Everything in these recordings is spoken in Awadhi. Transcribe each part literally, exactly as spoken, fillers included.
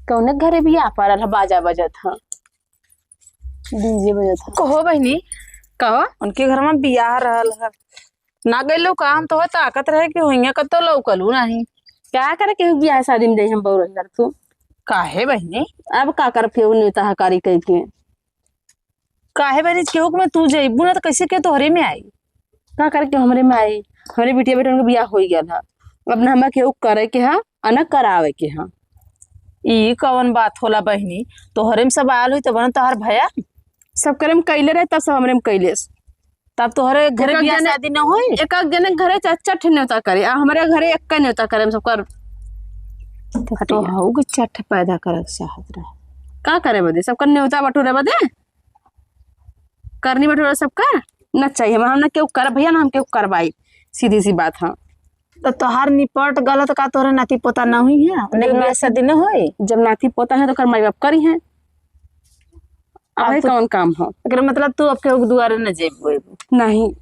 कौने घरे बियाह पड़ल ह, बाजा बजत ह, डीजे बजत ह। कहो बहिनी, कहो। उनके घर में बियाह रहल ह, ना गइलो का? हम तोहे ताकत रहे कि हुइया कतो लौकलू नाही। का करे केहू बियाह शादी में जाई हम बउरन कर तू? काहे बहिनी? अब का करब केहू नेवता हकारी कइके? काहे बहिनी, केहू के में तू जइबू ना त कैसे के तोहरे में आई? का करे के हमरे में आई? हमरे बिटिया बेटन के बियाह होइ गयल ह, अब ना हमरा केहू करे के ह, आ ना करावे के ह। ई कवन बात होला बहिनी? तोहरे में सब आयल होई तब न तोहर भया। सब करे में कइले रहे, तब सब हमरे में कइलेस। तब तोहरे घरे एक एक बियाह जने, शादी न होई? एक एक जने घरे चार चार ठे नेवता करे, आ हमरे घरे एक्के नेवता करे, हम सबकर तो हऊ के चार ठे पैदा करे के चाहत रहे। का करे बदे? सबकर नेवता बटोरे बदे? करनी बटोरा सबका ना चाहिए, हम, हम ना केहू कर भैया, ना हम केहू करवाई, सीधी सी बात है। तो तोहार निपट गलत का तोहरे नाती पोता ना हुई है, उन्हें बियाह शादी न होई? जब नाती पोता है तो कर माई बाप करी है, अब अब है तो कौन काम हो? एकरे मतलब तू अब केहू के दुआरे न जेबू एबू? नहीं,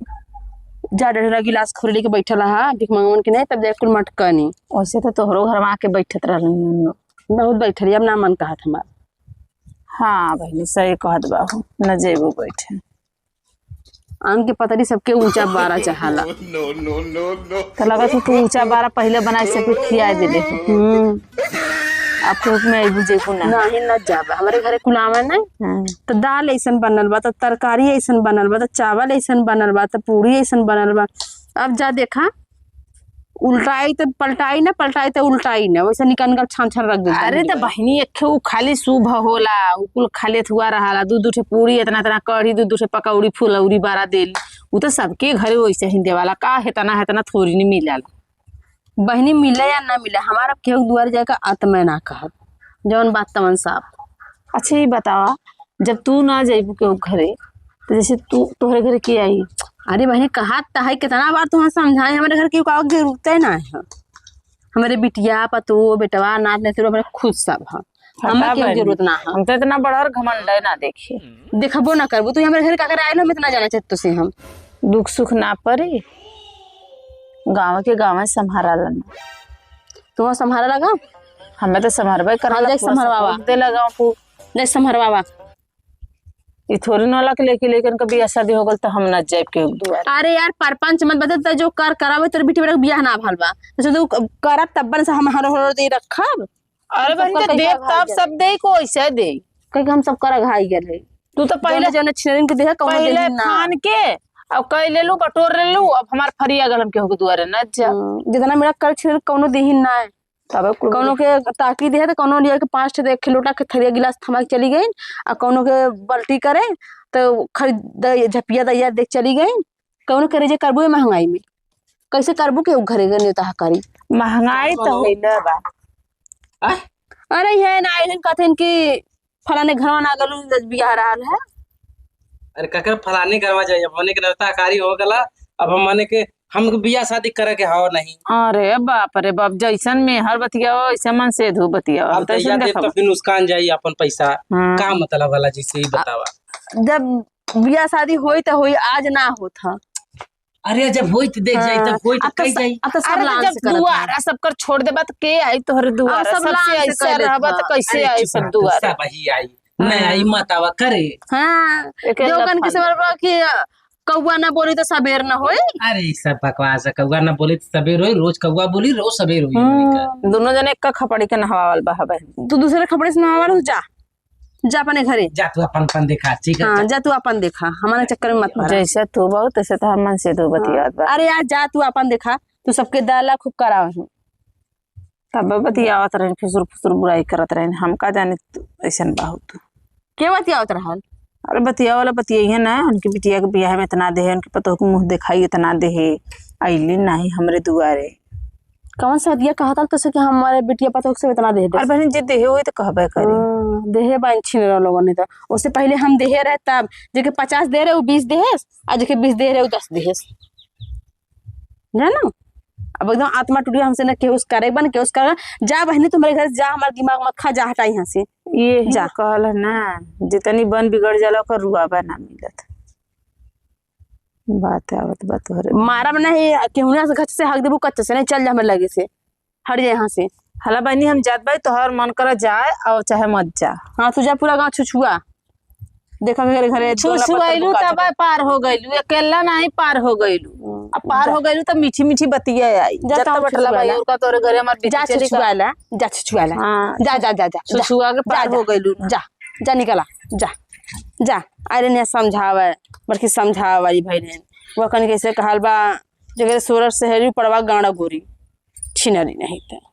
जा डेढ़ गिलास खोरी लेके बैठल हा, भीख मंगवन के नहीं, तब जाके कुल मटकनी। वैसे तो तोहरो घर में आके बैठत रहलन उन लोग। बहुत बैठल, अब ना मन कहत हमार। हाँ बहिनी, सही कहत बाहू, न जेबू बैठे। आम के पतरी सबके ऊंचा बारा चहाला। No, no, no, no। तो लगत हो तू ऊंचा बारा पहिले बनाए से कुछ खिया दे दे। हम्म। अब तो में अइबू जेबू ना। नहीं, न जाबा। हमरे घरे कुल आवे ना। हाँ। तो दाल ऐसन बनल बा, तो तरकारी ऐसन बनल बा, तो चावल ऐसन बनल बा, तो पूरी ऐसन बनल बा। अब जा देखा, उल्टाई त पलटाई ना, पलटाई त उल्टाई ना, वैसे निकाल निकाल छान छान रख देता अरे है। त बहिनी, एक ठे उ खाली शुभ होला, उ कुल खाली थुआ रहाला, दू दू ठे पूरी, इतना इतना कढ़ी, दू दू ठे पकौड़ी, फुलौरी बारा देली, उ त सबके घरे वैसे ही देवाला। का हेतना हेतना थोरी नहीं मिलाला। बहिनी, मिले या ना मिले, हमारा केहू दुआरे जाए का आत्मा ना कहत, जवन बात तवन साफ। अच्छा, ये बतावा, जब तू ना जइबू केहू घरे, तो जैसे तू, तोहरे घरे के आई? अरे बहिनी, कहत त है, कितना बार तुहाँ समझाए, हमरे घर केहू का जरूरते ना है। हमरे बिटिया, पतोह, बेटवा, नात, नतुर, हमरे खुद सब है। हमें पता केहू बहिनी, जरूरत ना है। हम तो इतना बड़ा और घमंड है ना देखी। देखबो ना करबू, तू हमरे घर का करे आइल, हम इतना जाना चाहत तुसे हम। दुख सुख ना परी, गाँव के गाँव संभारा लना। तू संभारा लगा? हमें तो संभारबे करला, हाँ, जाए पूरा संभारवावा। Support दे लगा, पू- जाए संभारवावा। ई थोड़ी न होला कि लेके लेकन के बियाह शादी हो गल त हम ना जाइब केहू के दुआरे। अरे यार, परपंच मत बदल, त जो कर करावे, तोर बिटिया बेटा के बियाह ना भल बा। जैसे तू क-, करब तब बन से हम हर हर दे रखब। अरे तू बहन, सब तो कर देब, तब सब दे, को ऐसे दे। कह के हम सब कर घाई गेल है। तू तो पहले जौने, जौने छिनरिन के देहे, कौनो पहले देही ना। फान के, अब कह ले लू, बटोर ले लू, अब हमार फरिया गल, हम केहू के दुआरे ना जा। हम्म, जितना मेरा कर छिनरिन, कौनो देही ना है। तबे कुल कौनो के टाकी देहे त कौनो लिया के पाँच ठे दे, खिलौटा के थरिया गिलास थमा के चली गई, आ कौनो के बाल्टी करे त खरीद दे, झपिया दैया दे चली गई। कौनो करे जे करबू ए महंगाई में, कैसे करबू के उ घरे के नेवता हकारी? महंगाई तो होइले बा। आह? अरे ये ना आइलन कहथिन कि फलाने घरवा ना गलू, बियाह रहल है। अरे काकर फलाने घरवा जाई, अब मने के नेवता हकारी हो गला, अब हम मने के हमको बियाह शादी करे के हव नहीं। अरे बाप रे बाप, जैसन मेहर बतियाओ, वैसे मन से धू बतियाओ। अब अब तो जैसन दैया देव देखो। तो फिर नुकसान जाई अपन पैसा। हाँ। का मतलब वाला जैसे ही बतावा। जब बियाह शादी होई त होई, आज ना होत ह। अरे जब होई त देख जाई, हाँ। तब होई त अब तो कही स-, जाई। अब तो सब अरे तो लान जब से करत दुआरा ह। सबकर छोड़ देबा त के आई तोहरे अब दुआरा? सब सबसे लान से ऐसा कह देत रहबा ह। त कैसे अरे आई चुप सब रह तू, दुआरा? सब ही आई। हाँ। मैं आई मत आवा करे। हाँ। एक जो कन के लफन। समझ बा कि कौआ ना बोली त सबेर ना होई। अरे, ई सब बकवास है, कौआ ना बोली त सबेर होई, रोज कौआ बोली, रोज सबेर होई, हमनी का। हम्म। दोनों जने एक खपड़ी के नहवावल बा हवे। तू दूसरे खपड़ी से नहवावल जा, जा अपने घरे। जा तू अपन, अपन देखा, ठीक है, हाँ, जा। जा तू अपन देखा, हमारे चक्कर में मत पड़ा। जैसे तू बहुत, तैसे तो हर मन से दो बतियात बा। अरे यार, जा तू अपन देखा, तू सबके दाला खूब कराव है। तब बतियावत रहेन, फुसुर फुसुर बुराई करत रहेन। हम का जाने तू अइसन बा हो तू। के बतियावत रहल? अरे बतियावे वाला बतियाइहे ना, उनकी बिटिया के बियाह में इतना देहे, उनकी पतोह के मुँह देखाई इतना देहे, अइली नाही हमरे दुआरे। कौन सा दिया कहत हल तो से कि हमारे बिटिया पतोह से इतना दे दे? अरे बहन, जे देहे होई तो कहबे करी। हाँ, देहे बाइन छीन रहो लोगन ने तो। उससे पहले हम देहे रहे तब, जेके पचास दे रहे, वो बीस देहेस, आ जेके बीस दे रहे, वो दस देहेस। जानो, अब एकदम आत्मा टूट गया हमसे, ना केहू से करे बा, ना केहू से करे। जा बहनी, तुम्हारे घर जा, हमारा दिमाग मत खा, जा हटा यहाँ से। ये ही जा। कहल है ना, जितनी बन बिगड़ जाला, ओकर रुआबा ना मिलत। बात आवत बा तोहरे। मारब नहीं, केहू ना से घर से हक देबू, कच्चे से नहीं, चल जा हमारे लगे से, हट जा यहाँ से। हला बहिनी, हम जात बाई, तोहर मन करा जाए और चाहे मत जा। हाँ, तू जा, पूरा गाँव छुछुआ। देखा घरे घरे डोला पत्थर छुछुआइलू बुका तब चुका। पार हो गइलू, अकेला नहीं पार हो गइलू। हम्म, अब पार जा। हो गइलू तब मीठी मीठी बतिया आई। जा, जब तब तब बैठला छुछुआ भाई ला। और का तोरे घरे हमार बेटी जा चली का? छुछुआ ला, जा छुछुआ ला। हाँ। जा, जा, जा, जा, जा। छुछुआ के जा, पार जा, हो गइलू ना। जा, जा निकला, जा, जा। अरे ने समझावे, बल्कि समझावे वाली भाई ने। वो कन कैसे कहल बा, जगह सोरठ से हेरी पड़वा गाड़ा गोरी, छिनरी नहीं त।